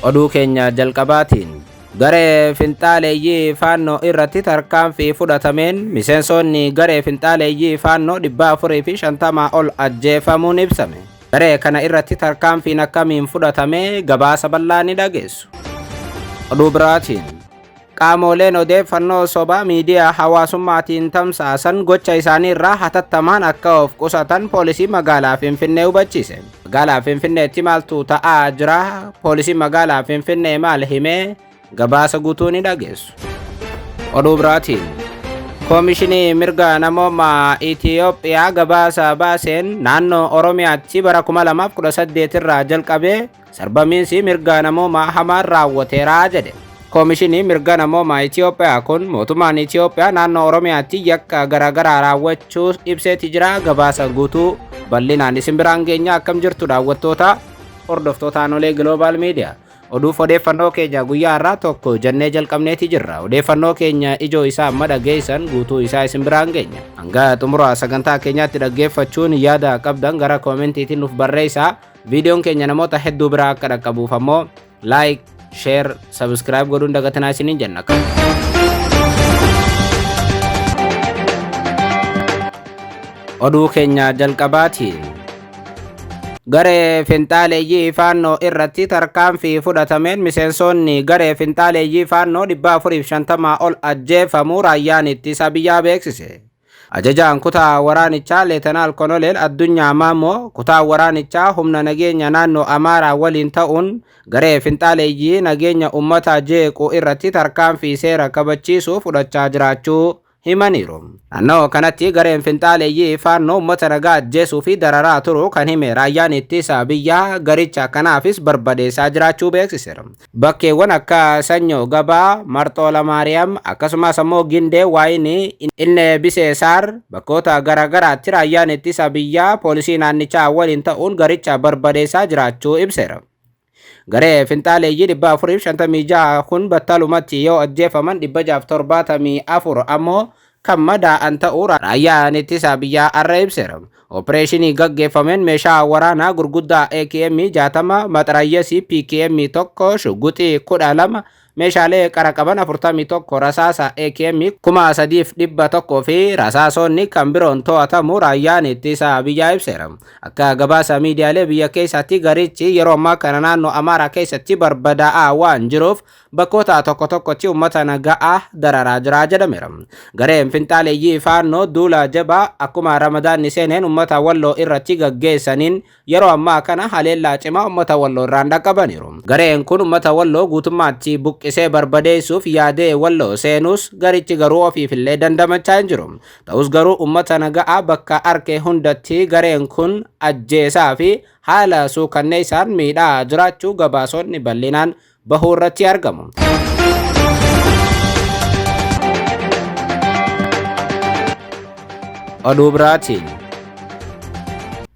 Oduu keenya jalqabaatiin garee finxaaleeyyii Faannoo irratti tarkaanfii fudhatameen miseensonni garee finxaaleeyyii Faannoo 450 ol ajjeefamuun ibsame. Garee kana irratti tarkaanfiin akkamiin fudhatame gabaasa bal'aa ni dhageessu. Oduu biraatiin qaamoleen odeeffannoo sobaa miidiyaa hawaasummaatiin tamsaasan gocha isaanii irraa hatattamaan akka of qusatan poolisii magaalaa Finfinnee hubachiise. Magaalaa Finfinneetti maaltu ta'aa jira? Poolisii magaalaa Finfinnee maal himee? Gabaasa guutuu ni dhageessu. Oduu biraatiin Koomishinii mirga namoomaa Itiyoophiyaa gabaasa baaseen naannoo Oromiyaatti bara 2018 irraa jalqabee sarbamiinsi mirga namoomaa hamaan raawwateera jedhe. Koomishinii mirga namoomaa Itiyoophiyaa kun mootummaan Itiyoophiyaa naannoo Oromiyaatti yakka garaagaraa raawwachuu ibseeti jira. Gabaasa guutuu bal'inaan isin biraan geenya. Akkam jirtu daawwattoota hordoftoota Aanolee Global Media. Oduuf odeeffannoo keenya guyyaa har'aa tokko jennee jalqabneeti jirra. Odeeffannoo keenya ijoo isaa amma dhageessan guutuu isaa isin biraan geenya. Hanga xumura sagantaa keenyaatti dhaggeeffachuun yaada qabdan gara koomentiitiin nuuf barreessaa. Viidiyoon keenya namoota hedduu biraa akka dhaqqabuuf ammoo like, share, subscribe godhuun dagatinaa isiniin jenna. Oduu keenya jalqabaatiin garee finxaaleeyyii Faannoo irratti tarkaanfii fudhatameen miseensonni garee finxaaleeyyii Faannoo 450 ol ajjeefamuu raayyaan ittisa biyyaa beeksise. Ajajaan kutaa waraanichaa Leetanaal Koloneel Addunyaa Maammoo kutaa waraanichaa humna nageenya naannoo Amaaraa waliin ta'uun garee finxaaleeyyii nageenya uummataa jeequu irratti tarkaanfii seera kabachiisuu fudhachaa jiraachuu himaniiru. Naannoo kanatti gareen finxaaleeyyii Faannoo uummata nagaa ajjeesuu fi dararaa turuu kan hime raayyaan ittisa biyyaa garicha kanaafis barbadeessaa jiraachuu beeksiseera. Bakkeewwan akka Sanyoo Gabaa, Marxoola Maariyaam akkasumas ammoo Gindee Waayinii, Innee Biseesaar bakkoota garaagaraatti raayyaan ittisa biyyaa poolisii naannichaa waliin ta'uun garicha barbadeessaa jiraachuu ibseera. Garee finxaaleeyyii 456 kun battalumatti yoo ajjeefaman 674 ammoo kan madaa'an ta'uu raayyaan ittisa biyyaa har'a ibseera. Opereeshinii gaggeeffameen meeshaa waraanaa gurguddaa AKM 60, maxarayyasii PKM 1, shuguxii 12, meeshaalee qara qaban 41, rasaasa AKM 3100 fi rasaasonni kan biroon to'atamu raayyaan ittisa biyyaa ibseera. Akka gabaasa miidiyaalee biyya keessatti garichi yeroo ammaa kana naannoo Amaaraa keessatti barbadaa'aa waan jiruuf bakkoota tokko tokkotti uummata nagaa dararaa jira jedhameera. Gareen finxaaleeyyii Faannoo duula jabaa akkuma Ramadaanni seeneen uummata Walloo irratti gaggeessaniin yeroo ammaa kana haleellaa cimaa uummata Walloo irraan dhaqqabaniiru. Gareen kun uummata Walloo guutummaatti buqqisee barbadeessuuf yaadee Walloo seenus garichi garuu ofiifillee dandamachaa hin jiru. Ta'us garuu uummata nagaa bakka arke hundatti gareen kun ajjeesaa fi haala suukanneessaan miidhaa jiraachuu gabaasonni bal'inaan bahuu irratti argamu. Oduu biraatiin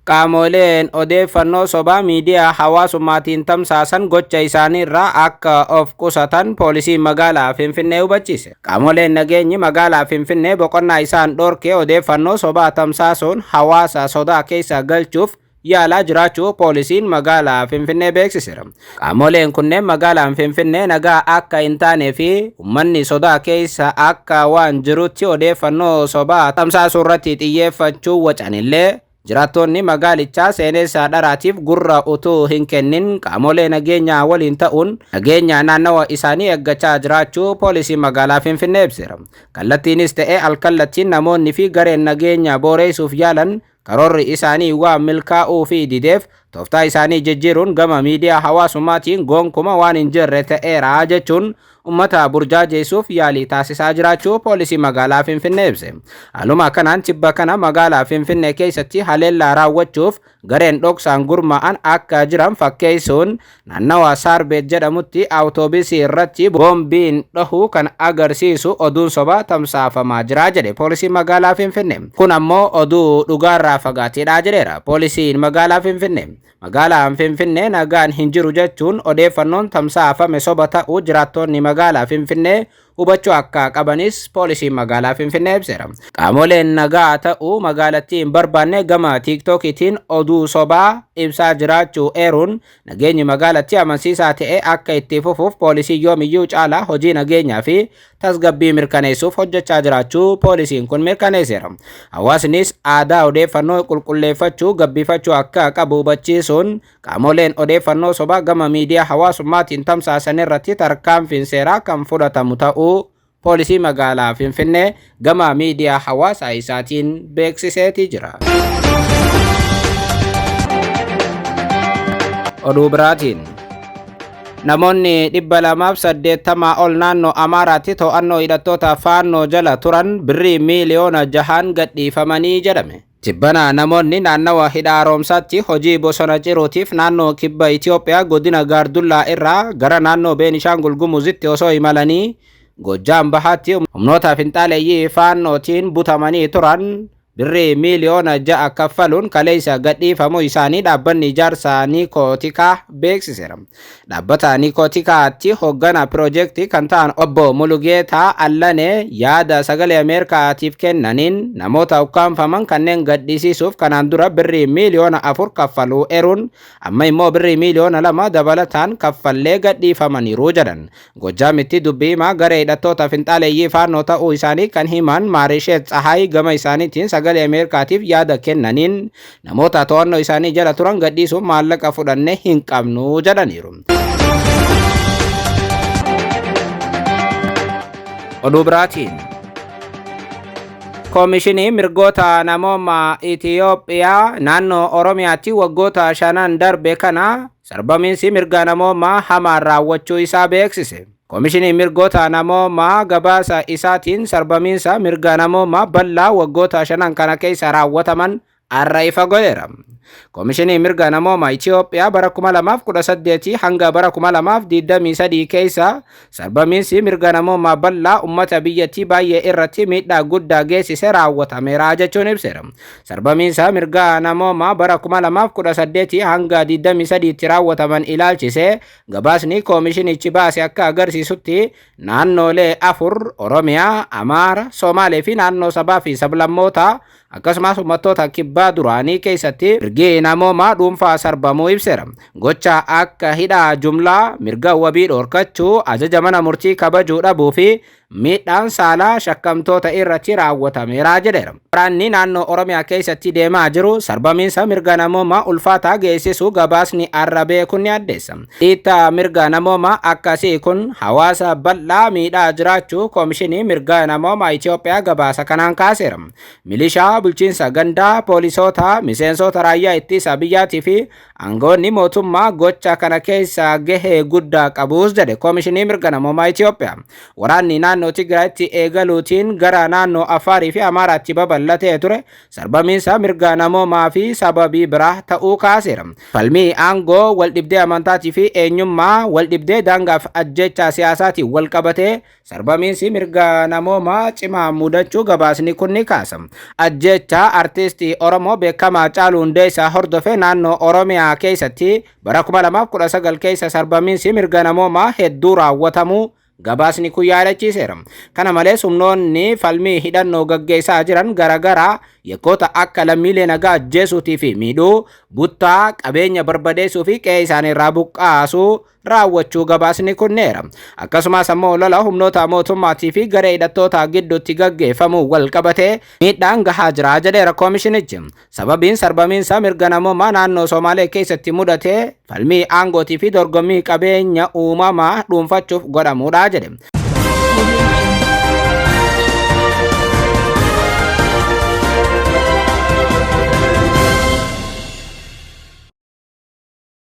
qaamoleen odeeffannoo sobaa miidiyaa hawaasummaatiin tamsaasan gocha isaanii irraa akka of qusatan poolisiin magaalaa Finfinnee hubachiise. Qaamoleen nageenyi magaalaa Finfinnee boqonnaa isaan dhorkee odeeffannoo sobaa tamsaasuun hawaasa sodaa keessa galchuuf yaalaa jiraachuu poolisiin magaalaa Finfinnee beeksiseera. Qaamoleen kunneen magaalaan Finfinnee nagaa akka hin taanee fi uummanni sodaa keessa akka waan jirutti odeeffannoo sobaa tamsaasuu irratti xiyyeeffachuu wacanillee jiraattonni magaalichaa seenessa dharaatiif gurra utuu hin kennin qaamolee nageenyaa waliin ta'uun nageenya naannawa isaanii eeggachaa jiraachuu poolisii magaalaa Finfinnee ibseera. Kallattiinis ta'e alkallattiin namoonni fi gareen nageenya booreessuuf yaalan karoorri isaanii waan milkaa'uu fi dideef tooftaa isaanii jijjiiruun gama miidiyaa hawaasummaatiin gonkuma waan hin jirre ta'eera jechuun uummata burjaajeessuuf yaalii taasisaa jiraachuu poolisii magaalaa Finfinnee ibse. Haaluma kanaan tibba kana magaalaa Finfinnee keessatti haleellaa raawwachuuf gareen dhoksaan gurmaa'an akka jiran fakkeessuun naannawa Saarbeet jedhamutti awutoobisii irratti boombiin dhahuu kan agarsiisu oduun sobaa tamsaafamaa jira jedhe poolisiin magaalaa Finfinnee. Kun ammoo oduu dhugaarraa fagaateedha jedheera poolisiin magaalaa Finfinnee. Magaalaan Finfinnee nagaan hin jiru jechuun odeeffannoon tamsaafame soba ta'uu jiraattonni magaalaa Finfinnee hubachuu akka qabanis poolisiin magaalaa Finfinnee ibseera. Qaamoleen nagaa ta'uu magaalattii hin barbaanne gama Tiiktookiitiin oduu sobaa ibsaa jiraachuu eeruun, nageenyi magaalattii amansiisaa ta'e akka itti fufuuf poolisiin yoomiyyuu caalaa hojii nageenyaa fi tasgabbii mirkaneessuuf hojjechaa jiraachuu poolisiin kun mirkaneesseera. Hawaasnis aadaa odeeffannoo qulqulleeffachuu gabbifachuu akka qabu hubachiisuun, qaamoleen odeeffannoo sobaa gama miidiyaa hawaasummaatiin tamsaasan irratti tarkaanfiin seeraa kan fudhatamu ta'uu poolisii magaalaa Finfinnee gama miidiyaa hawaasaa isaatiin beeksiseetii jira. Oduu biraatiin, namoonni 280 ol naannoo Amaaraatti to'annoo hidhattoota Faannoo jala turan birrii miiliyoona 6n gadhiifamanii jedhame. Tibbana namoonni naannawa hidha haaromsaatti hojii bosona ciruutiif naannoo kibba Itoophiyaa godina Gaardullaa irraa gara naannoo Beenishaangul Gumuzitti osoo imalanii Gojjaam Bahaatti humnoota finxaaleeyyii Faannootiin butamanii turan birrii miiliyoona 6 kaffaluun kaleessa gadhiifamuu isaanii dhaabbanni ijaarsaa Niikootikaa beeksiseera. Dhaabbata Niikootikaatti hoogganaa piroojeektii kan ta'an obbo Mulugeetaa Allanee yaada Sagalee Ameerikaatiif kennaniin, namoota ukkaanfaman kanneen gadhiisisuuf kanaan dura birrii miiliyoona 4 kaffaluu eeruun, amma immoo birrii miiliyoona 2 dabalataan kaffallee gadhiifamaniiru jedhan. Gojjaamitti dubbii himaa garee hidhattoota finxaaleeyyii Faannoo ta'uu isaanii kan himan Maarisheet Tsahaay gama isaaniitiin Sagalee Ameerikaatiif yaada kennaniin, namoota to'annoo isaanii jala turan gadhiisuuf maallaqa fudhanne hin qabnu jedhaniiru. Oduu biraatiin, Koomishinii mirgoota namoomaa Itiyoophiyaa naannoo Oromiyaatti waggoota shanan darbe kana sarbamiinsi mirga namoomaa hamaan raawwachuu isaa beeksise. Koomishinii mirgoota namoomaa gabaasa isaatiin sarbamiinsa mirga namoomaa bal'aa waggoota shanan kana keessa raawwataman har'a ifa godheera. Koomishinii mirga namoomaa Itiyoophiyaa bara 2018 hanga bara 2023 keessa sarbamiinsi mirga namoomaa bal'aa uummata biyyattii baay'ee irratti miidhaa guddaa geessise raawwatameera jechuun ibseera. Sarbamiinsa mirga namoomaa bara 2018 hanga 23tti raawwataman ilaalchise gabaasni koomishinichi baase akka agarsiisutti, naannoolee afur, Oromiyaa, Amaara, Somaalee fi naannoo sabaa fi sablammoota akkasumas uummattoota kibbaa duraanii keessatti mirgi namoomaa dhuunfaa sarbamuu ibseera. Gocha akka hidhaa jumlaa, mirga wabii dhorkachuu, ajaja mana murtii kabajuu dhabuu fi miidhaan saalaa shakkamtoota irratti raawwatameera jedheera. Waraanni naannoo Oromiyaa keessatti deemaa jiru sarbamiinsa mirga namoomaa ulfaataa geessisu gabaasni arrabee kun ni addeessa. Dhiittaa mirga namoomaa akkasii kun hawaasa bal'aa miidhaa jiraachuu Koomishinii mirga namoomaa Itoophiyaa gabaasa kanaan kaaseera. Milishaa bulchiinsa gandaa, poolisoota, miseensota raayyaa ittisa biyyaatii fi aangoonni mootummaa gocha kana keessa gahee guddaa qabuus jedhe Koomishinii mirga namoomaa Itoophiyaa. Waraanni naannoo Tigraayitti eegaluutiin gara naannoo Afaarii fi Amaaraatti babal'atee ture sarbamiinsa mirga namoomaa fi sababii biraa ta'uu kaaseera. Falmii aangoo, waldhibdee amantaatii fi eenyummaa, waldhibdee daangaaf ajjechaa siyaasaatiin wal qabatee sarbamiinsi mirga namoomaa cimaa mudachuu gabaasni kun ni kaasa. Ajjechaa artiistii Oromoo beekamaa Haacaaluu Hundeessaa hordofee naannoo Oromiyaa keessatti bara 2019 keessa sarbamiinsi mirga namoomaa hedduu raawwatamuu gabaasni kun yaadachiiseera. Kana malees, humnoonni falmii hidhannoo gaggeessaa jiran garaagaraa yakkoota akka lammiilee nagaa ajjeesuutii fi miidhuu, buttaa, qabeenya barbadeessuu fi qe'ee isaanii irraa buqqaasuu raawwachuu gabaasni kunneera. Akkasumas ammoo lola humnoota mootummaatii fi garee hidhattoota gidduutti gaggeeffamu wal qabatee miidhaan gahaa jira jedheera koomishinichi. Sababiin sarbamiinsa mirga namoomaa naannoo Somaalee keessatti mudate falmii aangootii fi dorgommii qabeenya uumamaa dhuunfachuuf godhamuudha jedhe.